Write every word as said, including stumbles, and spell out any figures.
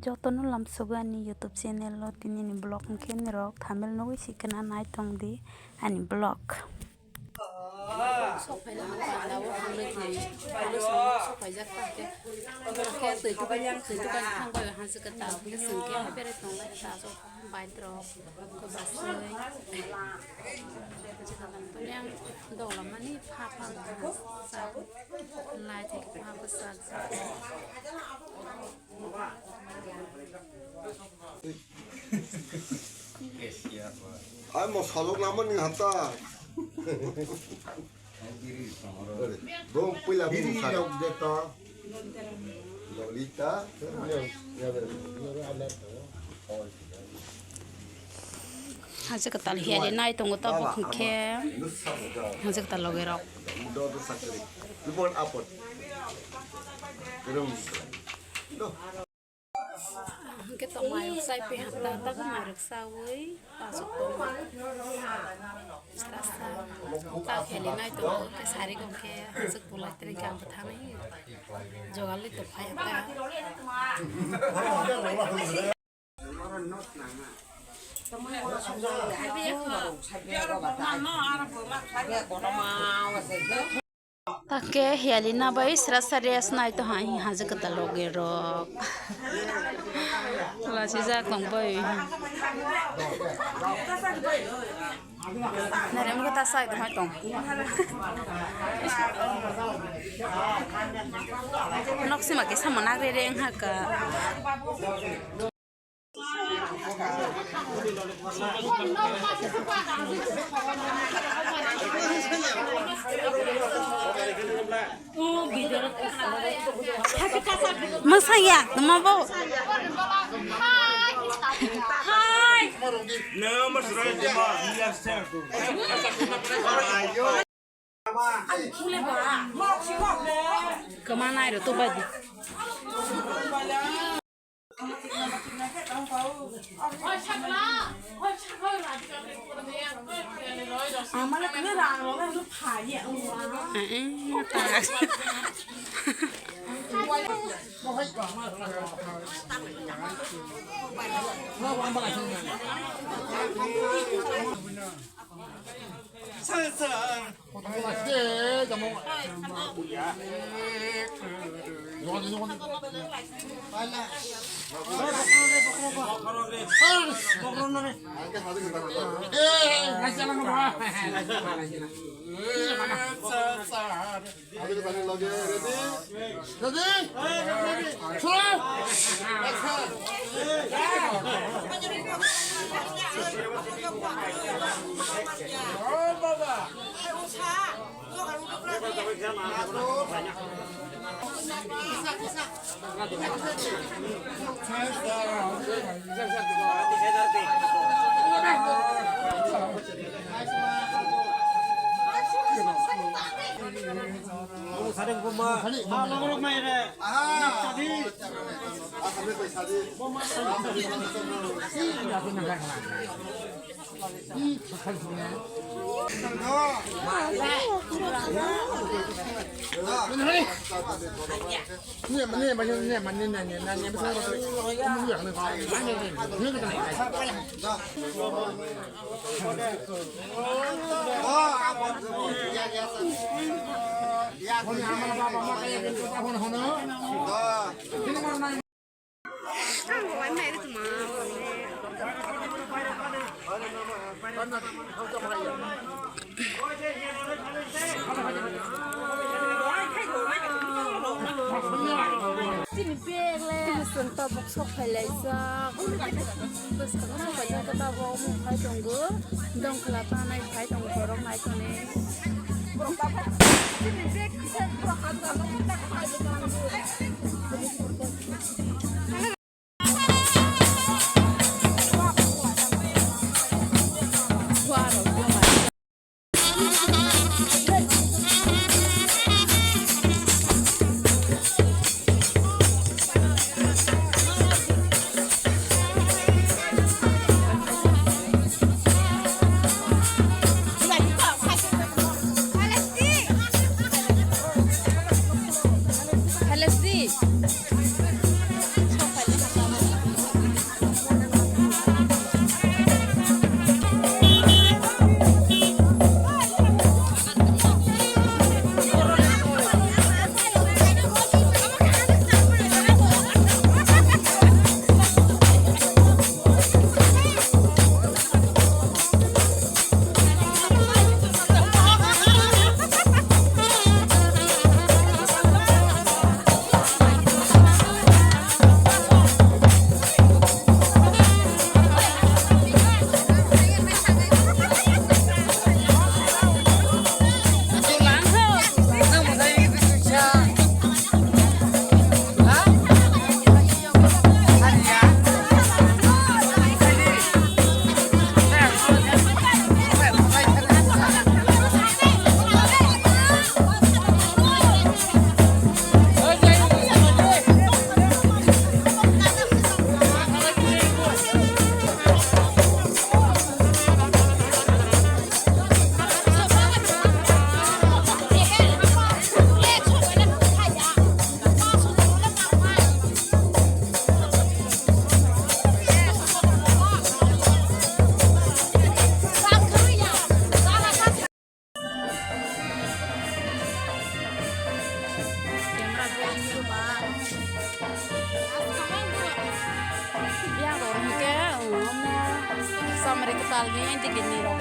Jotono lamsogo ani YouTube channel o, tinini vlog hwnkhe nirok thumbnail nugwi sikhe na nai tongdi ani vlog. Sok phaina hwn panda o hwnwi thang, panda sok phaijak ta khe, khe twi tukan, twi tukan thang bai o hansi kwtal hwnkhe chwng khe hai berai tonglai ta aswk bai rok kobasui. Yang dogla mani pha pha sa lai thai pha pha sa. Ai mo salok namo ni hata. Bo puila bo sal. Lolita. Haja katal hiya le nai tongo ta bo khe. Haja katal loge rok. Report apot. Hwnkhe tongmai rok chai phi hapta, tabuk mai rok chaui aswk tongma. Sra sra ta kheli nai tongo, khe sari kok khe aswk bulai tini khe ang bwtharnai jogal li tongphai hapta. Ta khe hiyali na bai sra sra rest nai to hai haja kwtal loge rok. Lasi jak tong bai. Narem ko ta sai to hai tong. Nok sima ke sama nagre reng haka. Mwsang ya, tuma bo. Kwma nai rw to bai di. Amala kene rang rong na pha ye. Eh, eh, ta. Sa sa. Ready? Ready? Ready? Ready? Ready? Ready? Action! Chini bag le. Chwng tabuk sok phai laijak. Bwskango sok phai jak khe tabuk omo phai tongo. Dongkhla tanai phai tongo borok nai toni. Mari kwtal ni, ang tigi ni rok.